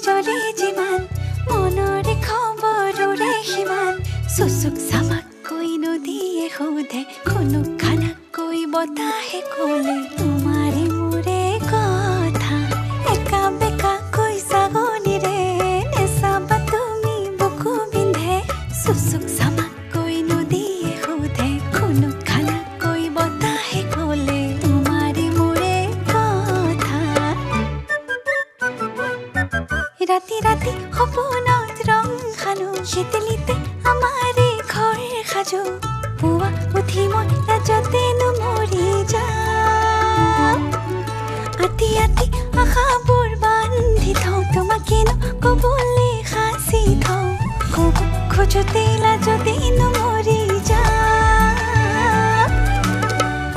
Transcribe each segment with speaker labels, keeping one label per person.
Speaker 1: জ্বলে যিমান, মনৰে খবৰৰে সিমান। চুচুক চামাককৈ নদীয়ে সোধে, খুনুক খানাকৈ বতাহে ক'লে তোমাৰে মোৰে কথা। একা বেকাকৈ ছাগলীৰে নেচাবা তুমি বুকু বিন্ধে। চুচুক চামাককৈ নদীয়ে সোধে, খুনুক খানাকৈ বতাহে ক'লে তোমাৰে মোৰে কথা। ৰাতি ৰাতি সপোনত ৰং সানো, শীতলিতে আমাৰে ঘৰ সাজো। পুৱা উঠি মই লাজতেনো মৰি যাওঁ। আতি আতি আশাবোৰ বান্ধি থওঁ, তোমাকেনো ক'বলে সাঁচি থওঁ। ক'ব খোজোতেই লাজতেনো মৰি যাওঁ।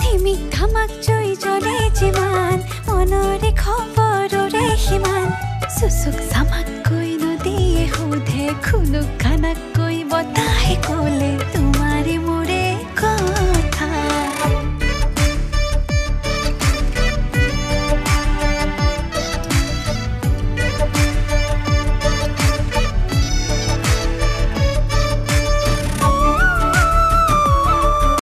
Speaker 1: ধিমিক ধামাক জুই জ্বলে যিমান, মনৰে খবৰৰে সিমান। চুচুক চামাককৈ নদীয়ে সোধে, খুনুক খানাকৈ বতাহে ক'লে